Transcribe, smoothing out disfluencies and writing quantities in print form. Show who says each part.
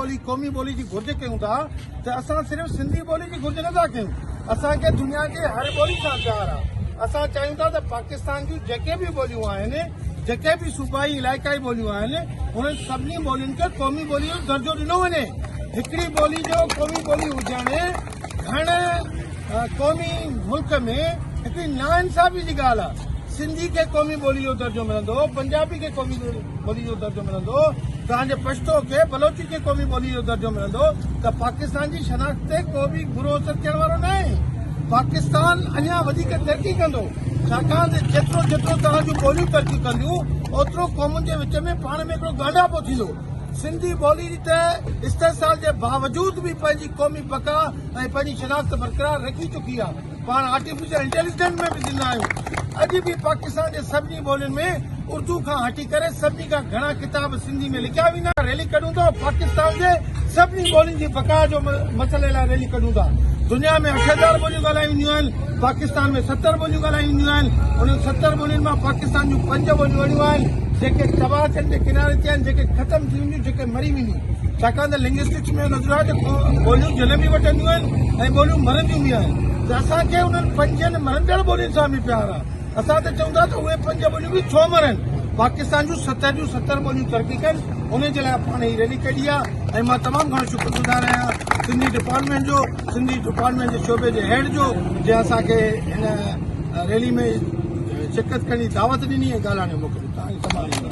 Speaker 1: ٻولي قومي ٻولي جي گهرج ڪيون ٿا ته اسان صرف سنڌي ٻولي جي گهرج نه ٿا ڪيون، اسان کي دنيا جي هر ٻولي سان پيار آ. اسان چاهيون ٿا ته پاڪستان جون جيڪي به ٻوليون آهن، جيڪي به صوبائي علائقائي ٻوليون آهن، انهن سڀني ٻولين کي قومي ٻولي جو درجو ڏنو وڃي. هڪڙي ٻولي جو قومي ٻولي هجڻ گهڻ قومي ملڪ ۾ هڪڙي ناانصافي جي ڳالهه آ. سنڌي کي قومي ٻولي جو درجو ملندو، پنجابي کي قومي ٻولي جو درجو ملندو، توهان جي پشتو کي، بلوچي کي قومي ٻولي جو درجو ملندو ته پاڪستان جي شناخت تي ڪو به برو اثر ٿيڻ وارو ناهي. پاڪستان اڃا وڌيڪ ترقي ڪندو، ڇاڪاڻ ته جيترو جيترو توهان جون ٻوليون ترقي ڪنديون، اوترو قومن جي وچ ۾ پاڻ ۾ هڪڙو ڳانڍاپو ٿيندو. سنڌي ٻولي ته استحصال جي باوجود به پنهنجي قومي بقا ۽ پنهنجي شناخت برقرار رکي چڪي آهي. پاڻ آرٽيفيشل انٽيليجنٽ ۾ به زنده آهيون. اڄ به پاڪستان جي سڀني ٻولين ۾ اردو کان هٽي ڪري سڀني کان گهڻا ڪتاب سنڌي ۾ لکيا ويندا. ريلي ڪڍون ٿا پاڪستان جي سڀني ٻولين جي بقا جو مسئلي لاء ريلي ڪڍون ٿا. دنيا ۾ 8000 ٻوليون ڳالهايون وينديون آهن، پاڪستان ۾ 70 ٻوليون ڳالهايون وينديون آهن. انهن 70 ٻولين مان پاڪستان جون پنج ٻوليون اهڙيون آهن جيڪي تباهه ٿيڻ جي ڪناري تي آهن، جيڪي ختم ٿي وينديون، جيڪي مري وينديون. ڇاڪاڻ ته لنگسٽڪس ۾ نظريو آهي ته ٻوليون جنم به وٺنديون آهن ۽ ٻوليون مرنديون به آهن ته اسان کي انهن پنجن مرندڙ ٻولين سان به پيار آهي. اسان ته چئون ٿا ته اهي پنج ٻوليون به ڇو مرن؟ پاڪستان جون 70 جون 70 ٻوليون ترقي ڪن انهي جي لاء پاڻ هي ريلي ڪڍي آهي ۽ مان تمام گهڻو شڪر گذار آهيان سنڌي ڊپارٽمينٽ جو، سنڌي ڊپارٽمينٽ جي شعبي جي هيڊ جو جنهن اسان کي هن ريلي ۾ شرڪت ڪرڻ جي دعوت ڏني ۽ ڳالهائڻ جو موقعو ڏنو.